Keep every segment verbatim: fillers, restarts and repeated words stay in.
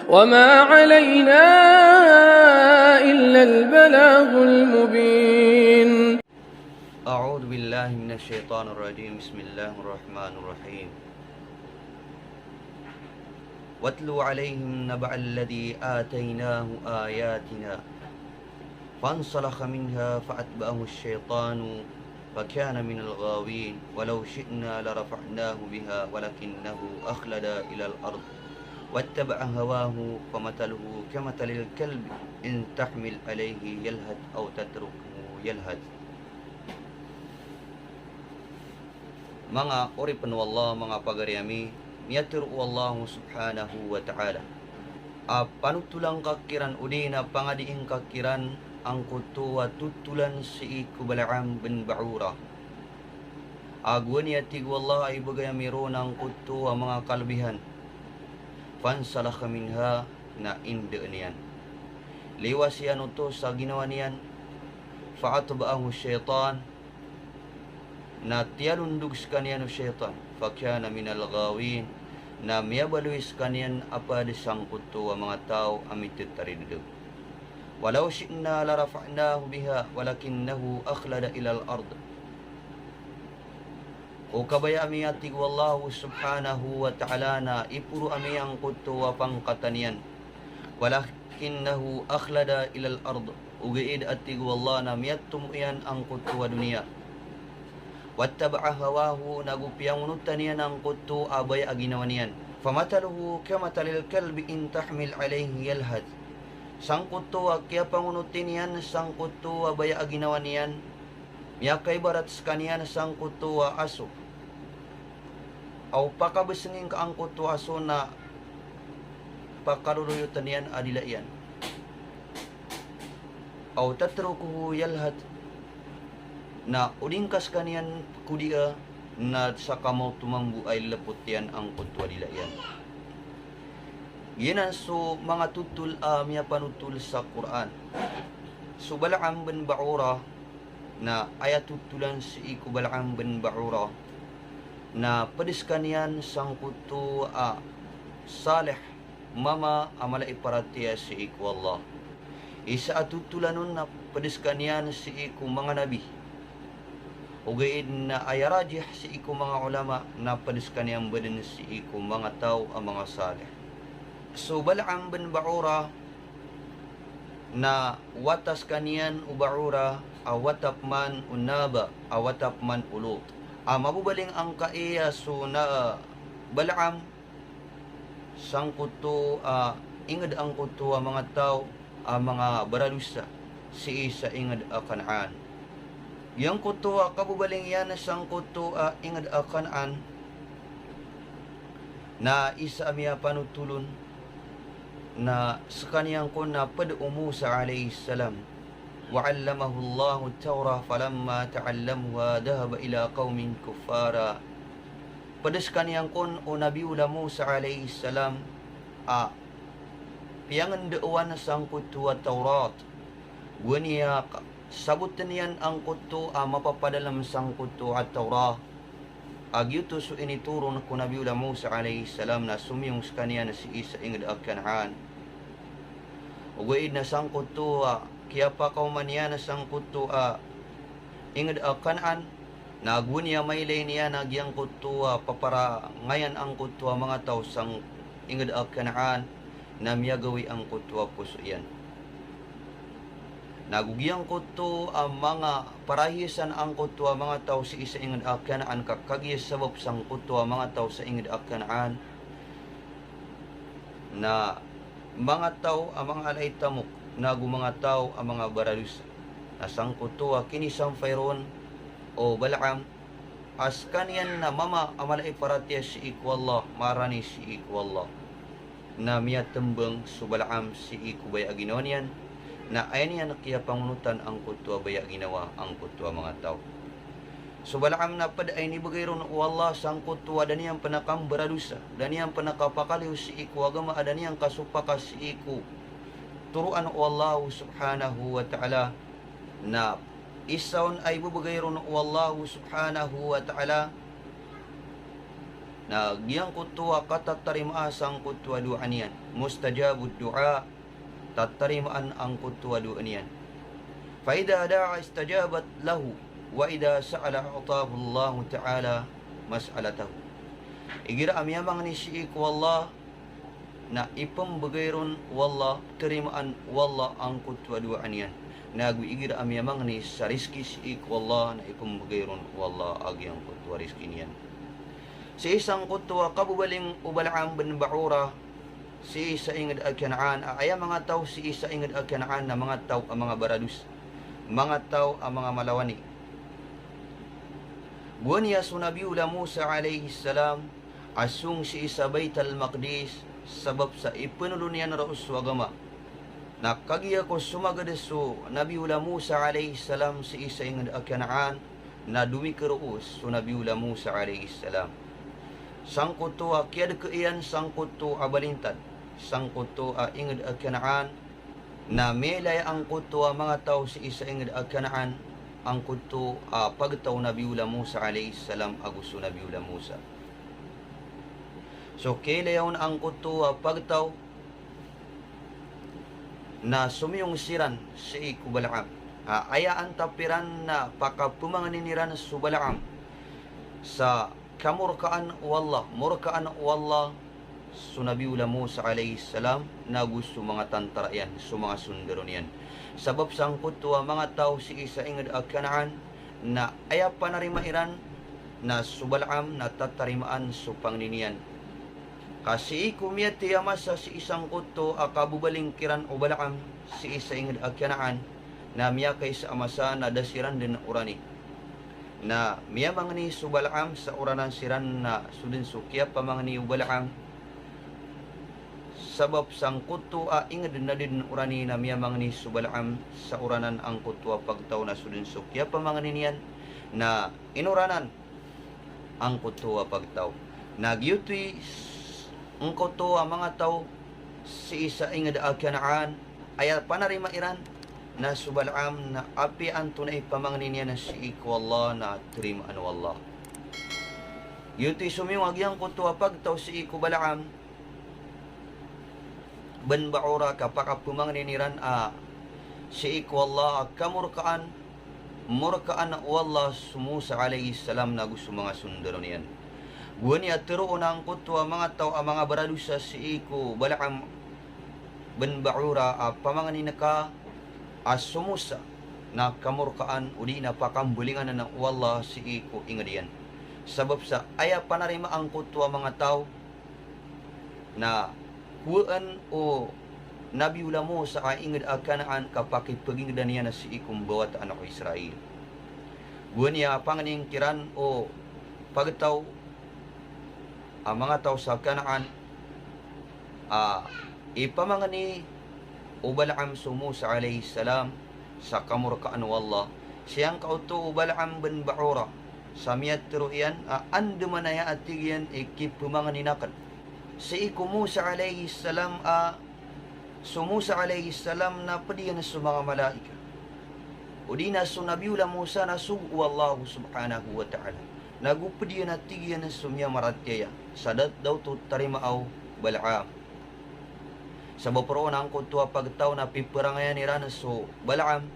وما علينا إلا البلاغ المبين. أعوذ بالله من الشيطان الرجيم. بسم الله الرحمن الرحيم. واتل عليهم نبأ الذي آتيناه آياتنا فانسلخ منها فأتبعه الشيطان فكان من الغاوين. ولو شئنا لرفعناه بها ولكنه أخلد إلى الأرض واتبع هواه فمثله كمثل الكلب إن تحمل عليه يلهث أو تتركه يلهث. Manga oripen o Allah, manga pagari ami, miyatharo o Allah subhanahu wa ta'ala a panotolan ka kiran odi na pangadiin ka kiran angkoto a totolan sii ko Bal'am bin Ba'ura. A gowani a tig o Allah a ibegay ami ron angkoto a manga kalebihan. Fansalakha minha, na indeen iyan. Liwas iyan oto sa ginawa niyan. Fa atba'ahu shaytan, na tiyalondog sekaniyan o shaytan. Fakana minal ghawin, na miyabaloy sekaniyan a pd sangkoto a manga taw a mitetarideg. Walaw shi'na larafa'nahu biha walakinnahu akhlada ilal ard. O kabaya ami, a tig o Allah subhanahu wa ta'ala, na iporo ami angkoto a pangkatan iyan. Walakinnahu akhlada ilal ard. Ogaid, a tig o Allah, na miyatomo iyan angkoto a doniya. Wattaba'a hawahu, nago piyangonotan iyan angkoto a baya a ginawa niyan. Famathaluhu kamathalil kalbi in tahmil alayhi yalhath. Sangkoto a kiyapangonoti niyan sangkoto a baya a ginawa niyan, miyakaibarat sekaniyan sangkoto a aso. Aw pakabesengin ka angkoto a aso na pakaloloyoten iyan a dila iyan. Aw tatrukuhu yalhath, na odi ngka sekaniyan pekodia na sakamaoto mambo a ilelepot iyan angkoto a dila iyan. Giyanan so manga totol a miyapanotol sa Qur'an. So Bal'am bin Ba'ura, na aya totolan sii ko Bal'am bin Ba'ura, na pd sekaniyan sangkoto a salih, mama a mala i paratiyaya sii ko Allah. Isa a totolan on na pd sekaniyan sii ko manga nabi. Ogaid na aya rajih sii ko manga ulama na pd sekaniyan bo den sii ko manga taw a manga salih. So Bal'am bin Ba'ura, na wata sekaniyan o Ba'ura a wata peman o Naba a wata peman o Lut. A mabobaling angkaiya so na Bal'am sangkoto a inged angkoto a manga taw a manga baradosa sii sa inged a Kanaan. Giyangkoto a kabobaling iyan sangkoto a inged a Kanaan, na isa a miyapanotol on na sekaniyan kon na pd o Musa alayhis salam. Wa 'allamahullahu at-Tawrah falamma ta'allamuha dhahaba ila qawmin kuffara. Pd sekaniyan kon o Nabiyullah Musa alayhis salam a piyangendeewan sangkoto a Tawrat. Gowani a ka-, saboten iyan angkoto a mapapadalem sangkoto a Tawrat. A giyoto so initoron ko Nabiyullah Musa alayhis salam na somiyong sekaniyan sii sa inged a Kanaan. Ogaid na sangkoto a kiyapakaoma niyan sangkoto a inged a Kanaan, na gowani a mailay niyan a giyangkoto a paparangayan angkoto a manga taw sa inged a Kanaan na miyagawii angkoto a poso iyan. Na go giyangkoto a manga parahiyasan angkoto a manga taw sii sa inged a Kanaan ka kagiya sabap sangkoto a manga taw sa inged a Kanaan na manga taw a manga ala i tamok, na go manga taw a manga baradosa. Na sangkoto a kinisampay ron o Bal'am a sekaniyan na mama a mala i paratiyaya sii ko Allah, marani sii ko Allah. Na miyatembang so Bal'am sii ko baya a ginawa niyan, na aya niyan kiyapangonotan angkoto a baya a ginawa angkoto a manga taw. So Bal'am na pd a inibegay ron o Allah sangkoto a da niyan pen a kambaradosa, da niyan pen a kapakaliyo sii ko agama, a da niyan kasopaka sii ko toroan o Allah subhanahu wa ta'ala, na isa on a ibebegay ron o Allah subhanahu wa ta'ala Na giyangkoto a katatarimaa sangkoto a dowaa niyan, mustajabud du'a, tatarimaan angkoto a dowaa niyan. Fa idha da'a istajabat lahu, wa idha sa'ala a'tahu Allahu ta'ala mas'alatahu. Igira a miyamangni sii ko Allah, na ipmbgay ron o Allah, tarimaan o Allah angkoto a dowaa niyan. Na ago igira a miyamangni sa rizki sii ko Allah, na ipmbgay ron o Allah a giyangkoto a rizki niyan. Sii sangkoto a kababaling o Bal'am bin Ba'ura sii sa ingd a Kanaan, a aya manga taw sii sa ingd a Kanaan na manga taw a manga baradosa, manga taw a manga malawani. Gowani a so Nabi Musa alayhis salam a song sii sa Baytal Maqdis, sabap sa ipnolon iyan roo so agama. Na kagiya ko somagad so Nabi Musa alayhis salam sii sa ingd a Kanaan, na domikeroo so Nabi Musa alayhis salam. Sangkoto a kiyadkha iyan sangkoto a balintad, sangkoto a ingd a Kanaan, na miyailay angkoto a manga taw sii sa ingd a Kanaan angkoto a pagtaw o Nabi Musa alayhis salam ago so Nabi Musa. So kiyailay on angkoto a pagtaw na somiyong siran sii ko Bal'am. A, aya antap iran na pakapmangnin iran so Bal'am sa kamorkaan o Allah, morkaan o Allah so Nabi Musa alayhis salam, na ago so manga tantara iyan, so manga sondaro niyan. Sabap sangkoto a manga taw sii sa ingd a Kanaan, na aya panarima iran na so Bal'am na tatarimaan so pangni niyan. Ka sii ko miyathay a masa sii sangkoto a kababaling kiran o Bal'am sii sa ingd a Kanaan, na miyakaisa a masa na da siran dn orani. Na miyamangni so Bal'am sa oranan siran na so dn so kiyapamangni o Bal'am. Sabap sangkoto a ingd na da dn orani na miyamangni so Bal'am sa oranan angkoto a pagtaw na so dn so kiyapamangni niyan na inoranan angkoto a pagtaw. Na giyoto i s-, angkoto a manga taw sii sa ingd a Kanaan, aya panarima iran na so Bal'am na apiya antonaa i pamangni niyan sii ko Allah na tarimaan o Allah. Giyoto i somiyong a giyangkoto a pagtaw sii ko Bal'am bin Ba'ura ka pakapmangnin iran a sii ko Allah a kamorkaan, morkaan o Allah so Musa alayhis salam na ago so manga sondaro niyan. Gowani a tharoon angkoto a manga taw a manga baradosa sii ko Bal'am bin Ba'ura a pamangnin ka a so Musa na kamorkaan odi na pakambalingan o Allah sii ko ingd iyan. Sabap sa aya panarima angkoto a manga taw na kowaan o Nabi Musa a ingd a Kanaan ka pakipagingdan iyan sii ko mbawataan ko Israel. Gowani a pangnin kiran o pagtaw a manga taw sa Kanaan a ipamangni o Bal'am so Musa alayhis salam sa kamorkaan o Allah. Siyangka oto o Bal'am bin Ba'ura sa miyatharo iyan a andamanaya a tig iyan i kipamangnin akn sii ko Musa alayhis salam a so Musa alayhis salam na pd iyan so manga malaikat. Odi na so Nabi Musa na sogo o Allah subhanahu wa ta'ala. Na go pd iyan a tig iyan so miyamaratiyaya sa da, da oto tarimaa o Bal'am. Sabap roo na angkoto a pagtaw na piperangayan iran so Bal'am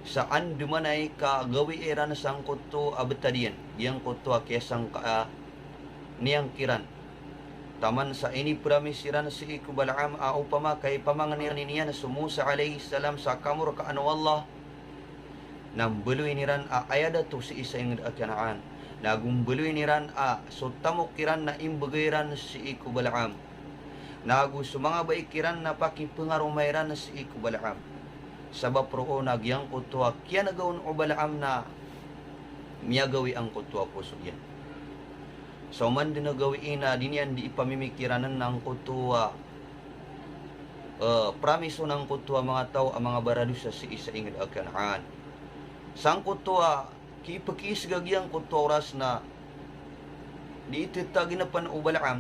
sa andamanaya i kagawii iran sangkoto a btad iyan, giyangkoto a kiyasangkaa niyan kiran. Taman sa inipromise iran sii ko Bal'am a opama ka ipamangni niyan so Musa alayhis salam sa kamorkaan o Allah, na mbaloyin iran a aya dato sii sa ingd a Kanaan. Na go mbaloyin iran a so tamok iran na imbgay iran sii ko Bal'am. Na ago so manga bai kiran na pakipengaroma iran sii ko Bal'am. Sabap roo na giyangkoto a kiyanega on o Bal'am na miyagawii angkoto a poso iyan. So man dn a gawii na di niyan di ipamimikiran angkoto a, eh, promise on angkoto a manga taw a manga baradosa sii sa ingd a Kanaan. Sangkoto a kipkiisga giyangkoto a oras na di ititagin pn o Bal'am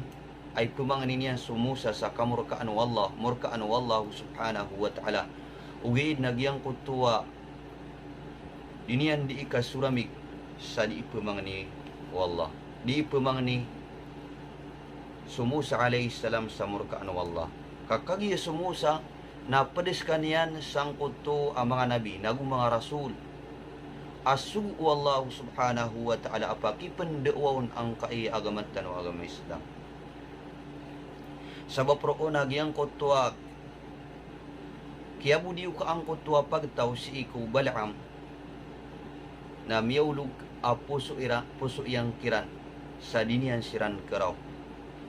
a ipamangni niyan so Musa sa kamorkaan o Allah, morkaan o Allah subhanahu wa ta'ala. Ogaid na giyangkoto a di niyan di ikasoramig sa di ipamangni o Allah, di ipamangni so Musa alayhis salam sa morkaan o Allah. Ka kagiya so Musa na pd skaniyan sangkoto a manga nabi nago manga rasul a sogo o Allah subhanahu wa ta'ala a pakipndaawa on angkai a agama tano a agama Islam. Sabap roo na giyangkoto a kiyabodiyoka angkoto a pagtaw sii ko Balaam na miyaolog a poso ira, poso iyan kiran sa di niyan siran keraw.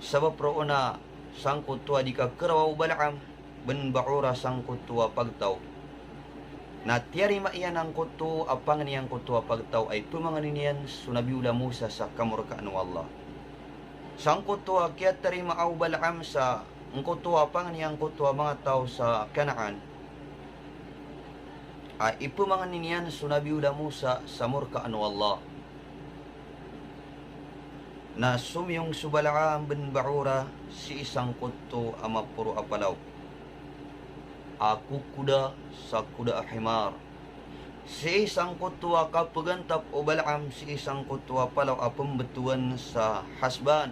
Sabap roo na sangkoto a di kakerawa o Balaam ben Baora sangkoto a pagtaw na tiyarima iyan angkoto a pangni angkoto a pagtaw a ipemangni niyan so Nabi ola Musa sa kamorkaan o Allah. Sangkoto a kiyatarimaa o Balaam sa angkoto a pangni angkoto a manga taw sa Kanaan a ipemangni niyan so Nabi ola Musa sa morkaan o Allah. Na somiyong so Balaam ben Baora sii sangkoto a maporo a palaw a kokoda sa koda a himar. Sii sangkoto a kapegantap o Balaam sii sangkoto a palaw a pembetowan sa hasban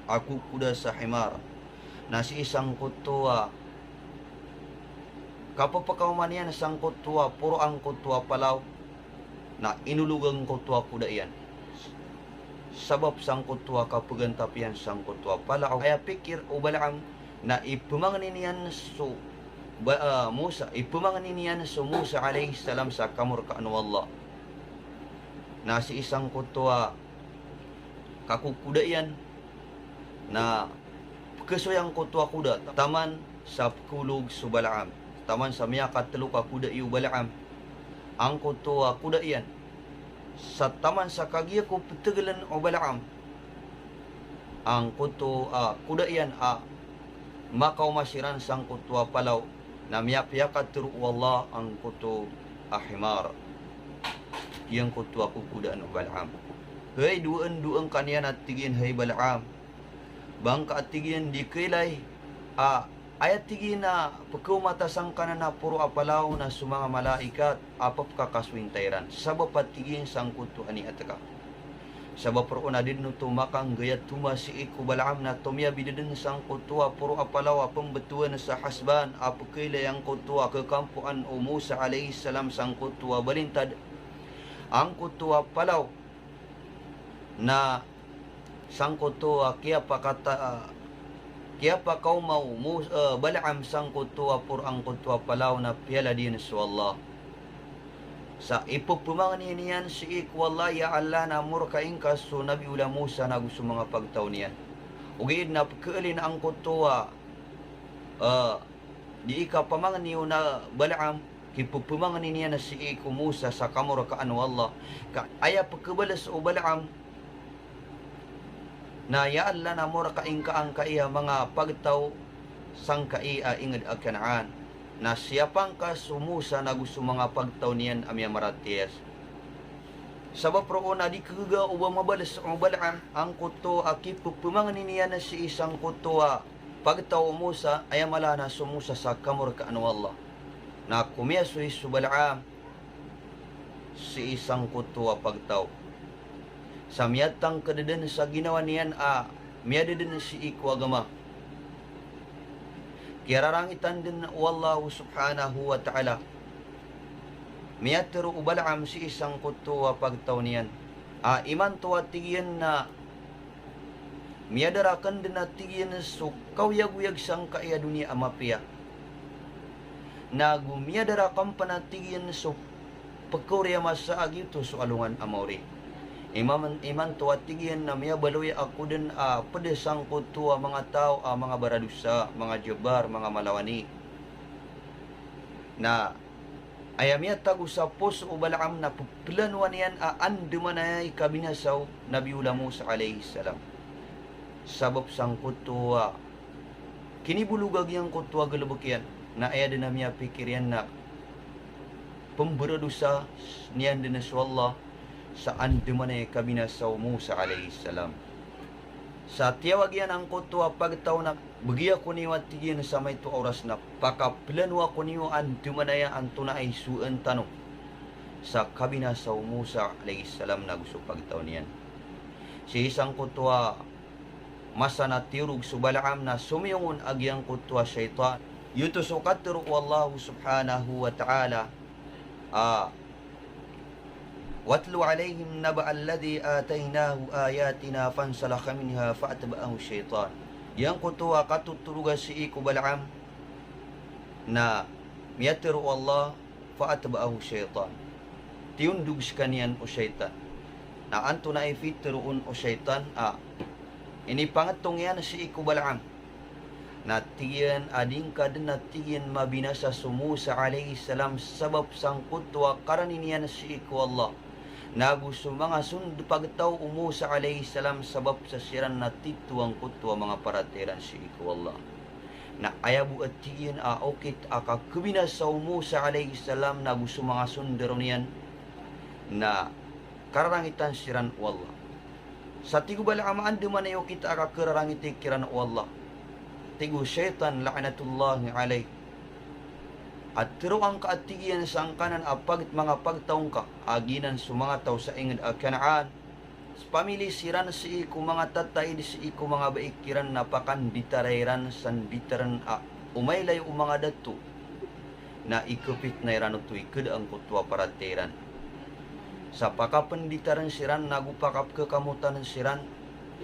a kokoda sa himar. Na sii sangkoto a kapepekaoma niyan sangkoto a poro angkoto a palaw na inolog angkoto a koda iyan. Sabap sangkoto a kapegantap iyan sangkoto a palaw, aya pikir o Balaam na ipemangni niyan so Ba-, ah, Musa, ipemangni niyan so Musa alayhis salam sa kamorkaan o Allah. Na sii sangkoto a kakokoda iyan na pekesoy angkoto a koda taman sa pekeolog so Balaam. Taman sa miyakatelo ka koda iyo Balaam angkoto a koda iyan. Sa taman sa kagiya ko petegelen o Balaam angkoto a koda iyan a makaoma siran sangkoto a palaw na miyapiyakatero o Allah angkoto a himar. Giyangkoto a kokodaan o Balaam. Hay, dowa en, dowa en ka niyan a tig iyan, hay Balaam. Ba ngka a tig iyan di kailay a aya tig iyan a pekeomata sangkanan a poro a palaw na so manga malaikat a pepekakasointa iran. Sabap a tig iyan sangkoto a niyat ka. Sabap roo na di den oto makanggay a toma sii ko Balaam na tomiyabi den sangkoto a poro a palaw a pembetowan sa hasban a pekeilay angkoto a kekampoan o Musa alayhis salam sangkoto a balintad angkoto a palaw. Na sangkoto a kiyapakata-, kiyapakaoma o Mus-, eh, Balaam sangkoto a poro angkoto a palaw na piyalad iyan so Allah. Sa ipepemangni niyan sii ko Allah, ya Allah, na morkai ngka so Nabi ola Musa nago so manga pagtaw niyan. Ogaid na pekeelin angkoto a, eh, di ikapamangni o Balaam, kipepemangni niyan sii ko Musa sa kamorkaan o Allah. Ka aya pekebales o Balaam na, ya Allah, na morkai ngka angkai a manga pagtaw sangkai a inged a Kanaan. Na siyapa ngka so Musa nago so manga pagtaw niyan a miyamaratiyaya. Sabap roo na di kegaga o ba mabales o Balaam angkoto a kipepemangni niyan sii sangkoto a pagtaw o Musa, aya mala na so Musa sa kamorkaan o Allah. Na komiyasoy so Balaam sii sangkoto a pagtaw. Sa miyatangked den sa ginawa niyan a miyada den sii ko agama. Kiyararangitan den o Allah subhanahu wa ta'ala. Miyatero o Balaam sii sangkoto a pagtaw niyan a imanto a tig iyan na miyada raken den a tig iyan so kaoyagoyag sangkai a doniya a mapiya. Na go miyada raken pen a tig iyan so pekeori a masa a giyoto so alongan a maori. Iman-, imanto a tig iyan na miyabaloy ako den a ped sangkoto a manga taw a manga baradosa, manga jabbar, manga malawani. Na aya miyatago sa poso o Balaam na pepelanowan iyan a andamanaya i kabinasa o Nabi ola Musa alayhis salam. Sabap sangkoto a kinibologa giyangkoto a galebek iyan, na aya den a miyapikir iyan na pembaradosa niyan den so Allah sa andamanaya i kabinasa o Musa alayhis salam. Sa tiyawag iyan angkoto a pagtaw na, begi ako niyo a tig iyan sa maito a oras na pakapelano ako niyo andamanaya antonaa i sowaan tano sa kabinasa o Musa alayhis salam nago so pagtaw niyan. Sii sangkoto a Masa na tiyorog so Balaam na somiyong on a giyangkoto a shaytan. Giyoto so katharo o Allah subhanahu wa ta'ala a, "Watlu alayhim naba'alladhi ataynahu ayatina fansalakha minha fa'atba'ahu shaytan." Giyangkoto a katotoroga sii ko Balaam na miyatharo o Allah, "Fa'atba'ahu shaytan." Tiyondog skaniyan o shaytan. Na antonaa i pitharo on o shaytan a inipangtong iyan sii ko Balaam. Na tig iyan a di ngka dn a tig iyan mabinasa so Musa alayhis salam sabap sangkoto a karani niyan sii ko Allah. Na go so manga sondpagtaw o Musa alayhis salam sabap sa siran na titho angkoto a manga paratiyaya iran sii ko Allah. Na aya bo a tig iyan a okit a kakhabinasa o Musa alayhis salam na go so manga sondaro niyan na kararangitan siran o Allah. Sa tig o Balaam a andamanaya i okit a kakararangiti kiran o Allah. Tig o shaytan la'natullahi alayh a tharoa ngka a tig iyan sangkanan a pag-, manga pagtaw ngka a giyanan so manga taw sa ingd a Kanaan. Sa pamili siran sii ko manga tataid sii ko manga bai kiran na pakanditara iran sa nditaren a omailay o manga dato. Na ikapitna iran oto i kada angkoto a paratiyaya iran. Sa pakapnditaren siran na go pakapkhakamotan siran,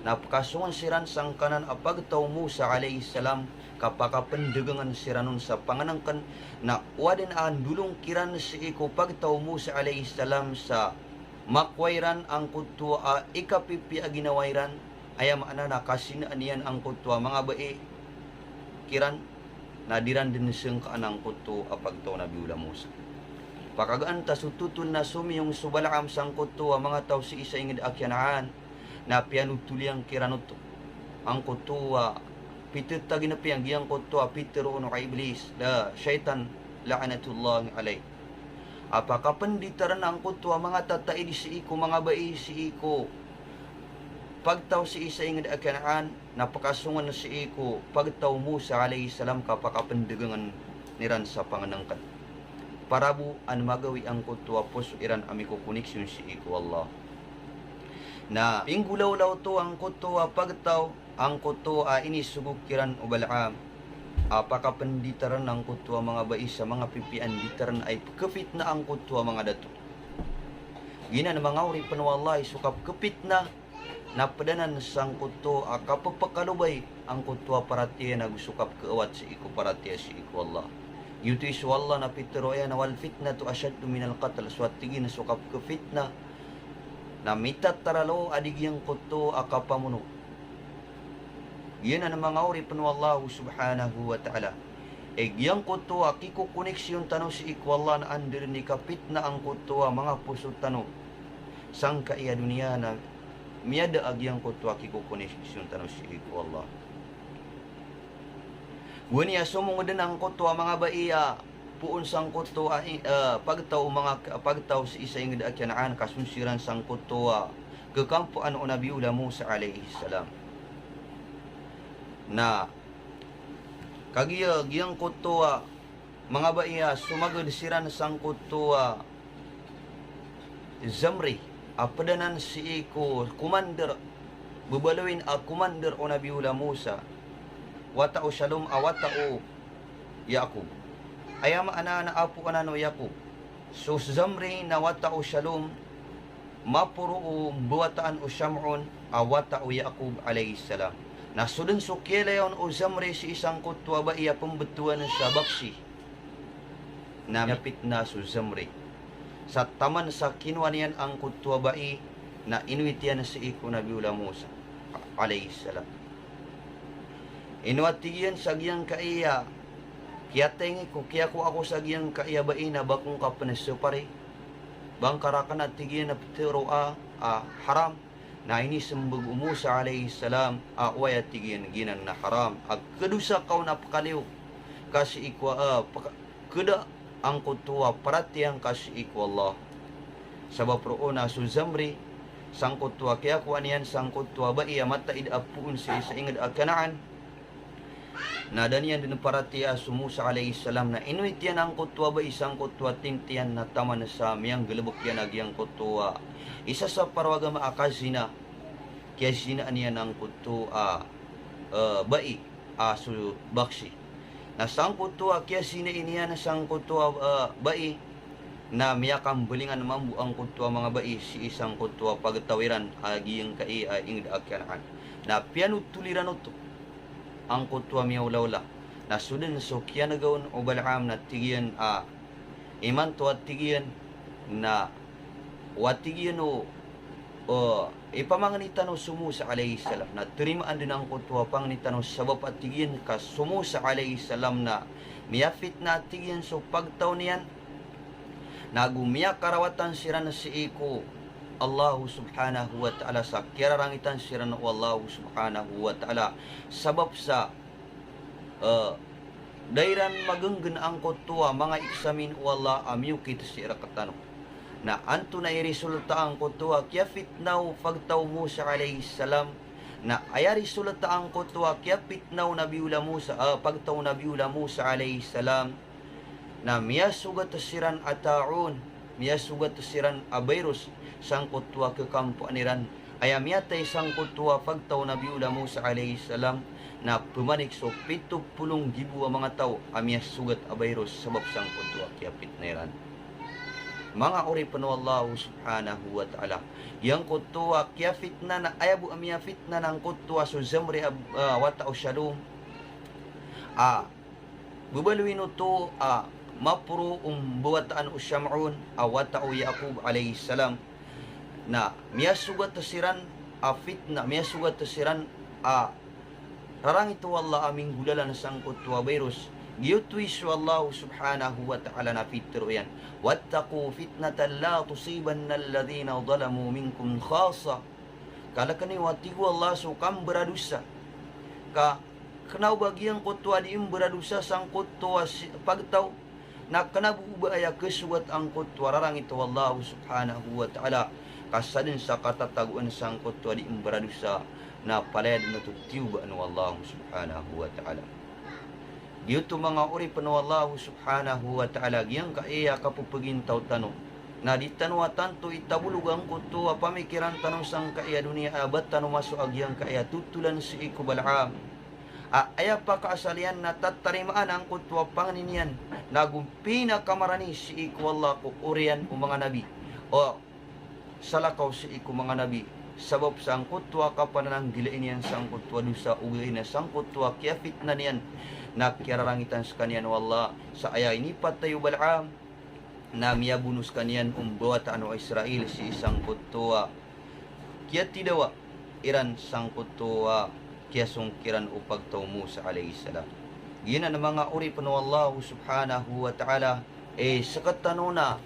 na pkasongen siran sangkanan a pagtaw o Musa alayhis salam, ka pakapndagangen siran on sa pangnngkn, na o aden a ndolong kiran sii ko pagtaw o Musa alayhis salam sa makowa iran angkoto a ikapipiya a ginawa iran, aya maana na kasinaan iyan angkoto a manga bai kiran, na di ran dn sangkaan angkoto a pagtaw o Nabiyullah Musa. Pakagaan ta so totol na somiyong so Balaam sangkoto a manga taw sii sa ingd a Kanaan, na piyanotol iyan kiran oto. Angkoto a pitataginp iyan giyangkoto a pitharo on o Iblis, da shaytan la'natullahi alayh. A pakapnditaren angkoto a manga tataid sii ko manga bai sii ko pagtaw sii sa ingd a Kanaan, na pkasongen sii ko pagtaw o Musa alayhis salam ka pakapndagangen iran sa pangnngkn. Para bo an magawi angkoto a poso iran a mikokoniksyon sii ko Allah. Na pinggolawla oto angkoto a pagtaw, angkoto a inisogo kiran o Balaam a pakapnditaren angkoto a manga bai sa manga pipiya a nditaren a ipkhapitna angkoto a manga dato. Giyanan manga oripn o Allah i so kapkhapitna na pd anan sangkoto a kapphkalobay angkoto a paratiyaya na go so kapkhaawat sii ko paratiyaya sii ko Allah. Giyoto i so Allah na pitharo iyan a wal fitnatu ashaddu minal qatl. So a tig iyan so kapkhapitna na mitataralo a di giyangkoto a kapamono. Giyanan manga oripn o Allah subhanahu wa ta'ala. E giyangkoto a kikokoniksyon tano sii ko Allah na anda dn i kapitna angkoto a manga poso tano sangkai a doniya na miyada a giyangkoto a kikokoniksyon tano sii ko Allah. Gowani a somong dn angkoto a manga bai a poon sangkoto a i-, eh, pagtaw o manga k-, pagtaw sii sa ingd a Kanaan ka sonsiran sangkoto a kekampaan o Nabiyullah Musa alayhis salam. Na kagiya giyangkoto a manga bai a somagad siran sangkoto a Zamri a pd anan sii ko commander, bebaloyin a commander o Nabiyullah Musa, wata o Shalom a wata o Yaqub. Aya maana na apo anan o Yaqub. So Zamri na wata o Shalom, maporo o mbawataan o Sham'un a wata o Yaqub alayhis salam. Na so dn so kiyailaya on o Zamri sii sangkoto a bai a pmbtowan sa baksi. Na miyapitna so Zamri. Sa taman sa kinowa niyan angkoto a bai na inowit iyan sii ko Nabiyullah Musa alayhis salam. Ino a tig iyan sa giyangkai a kiyatayng ko, kiyakowa ko sa giyangkai a bai na ba ko ngka pn sapari. Ba ngka rakn a tig iyan a ptharoa a haram. Na inismbag o Musa alayhis salam a oway a tig iyan giyanan na haram a kadosa ka on a pkaliyo ka sii ko, eh, pka-, kada angkoto a paratiyaya ngka sii ko Allah. Sabap roo na so Zamri, sangkoto a kiyakowa niyan sangkoto a bai a mataid a poon sii sa ingd a Kanaan, na da niyan dn paratiyaya so Musa alayhis salam na inowit iyan angkoto a bai sangkoto a tinti iyan na taman sa miyanggalbk iyan a giyangkoto a isa sa paro a agama a kazina, kiyazinaan iyan angkoto a eh, bai a so baksi. Na sangkoto a kiyasinai niyan sangkoto a, eh, bai, na miyakambalingan mambo angkoto a manga bai sii sangkoto a pagtaw iran a giyangkai a ingd a Kanaan. Na piyanothol iran oto angkoto a miyaolaola. Na so dn so kiyanega on o Balaam na tig iyan a imanto a tig iyan na o a tig iyan o, o, ipamangni tano so Musa alayhis salam. Na tarimaan dn angkoto a pangni tano sabap a tig iyan ka so Musa alayhis salam na miyafitna a tig iyan so pagtaw niyan. Na go miyakarawatan siran sii ko Allahu subhanahu wa ta'ala sa kiyararangitan siran o Allahu subhanahu wa ta'ala. Sabap sa, eh, da iran magnggnn angkoto a manga iksamin o Allah a miyokit sii rktano. Na antonaa i risolta angkoto a kiyafitna o pagtaw o Musa alayhis salam? Na aya risolta angkoto a kiyafitna o Nabiyullah Musa, eh, pagtaw o Nabiyullah Musa alayhis salam, na miyasogat siran a ta'un, miyasogat siran a virus sangkoto a kekampaan iran. Aya miyatay sangkoto a pagtaw o Nabiyullah Musa alayhis salam na pmanik so pito polo nggibo a manga taw a miyasogat a virus sabap sangkoto a kiyafitna iran. Manga oripn o Allahu subhanahu wa ta'ala, giyangkoto a kiyafitna na aya bo a miyafitna na angkoto a so Zamri a, ah, wata o Shallum a bebaloy oto a maporo o mbawataan o Sham'un a wata o Ya'qub alayhis salam. Na miyasogat siran a fitna, miyasogat siran a rarangit o Allah a minggolalan sangkoto a virus. Giyoto i so Allah subhanahu wa ta'ala na pitharo iyan, "Wattaqu fitnatan la tusibanna alladhina zalamu minkum khassa." Kalkn iyo, a tig o Allah, so kambaradosa. Ka kna o ba giyangkoto a dii mbaradosa sangkoto a si-, pagtaw, na kna bo o ba aya kasogat angkoto a rarangit o Allah subhanahu wa ta'ala. Ka sadn sa katatagoan sangkoto a dii mbaradosa, na palaya dn oto tiyobaan o Allah subhanahu wa ta'ala. Giyoto manga oripn o Allah subhanahu wa ta'ala giyangkaya kapphagintaw tano. Na di tano a tanto itabolog angkoto a pamikiran tano sangkaya doniya a ba tano masowa giyangkaya totolan sii ko Balaam a aya pakaasal iyan na tatarimaan angkoto a pangni niyan, na go pinakamarani sii ko Allah ko oriyan o manga nabi. O salakaw sii ko manga nabi, sabap sangkoto a kapanananggilai niyan sangkoto a dosa, ogaid na sangkoto a kiyafitna niyan, na kiyararangitan skaniyan o Allah sa aya inipatay o Balaam, na miyabono skaniyan o mbawataan o Israel sii sangkoto a kiyatidawa iran sangkoto a kiyasong kiran o pagtaw o Musa alayhis salam. Giyanan manga oripn o Allah subhanahu wa ta'ala, eh, sktano na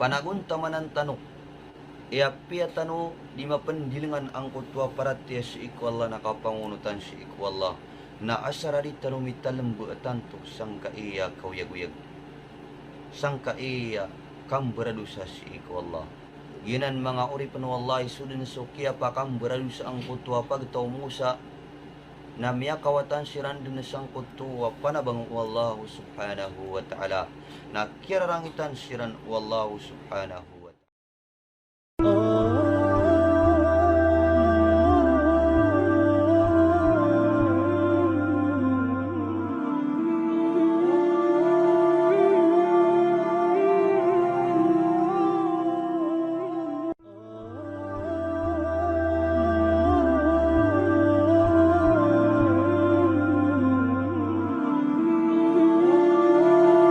panagontamanan tano, eh, apiya tano di mapndilngan angkoto a paratiyaya sii ko Allah na kapangonotan sii ko Allah, na asar a di tano mitalmba tanto sangkaya kaoyagoyag, sangkaya kambaradosa sii ko Allah. Giyanan manga oripn o Allah, i so dn so kiyapakambaradosa angkoto a pagtaw o Musa, na miyakawatan siran dn sangkoto a panabang o Allah subhanahu wa ta'ala, na kiyararangitan siran o Allah subhanahu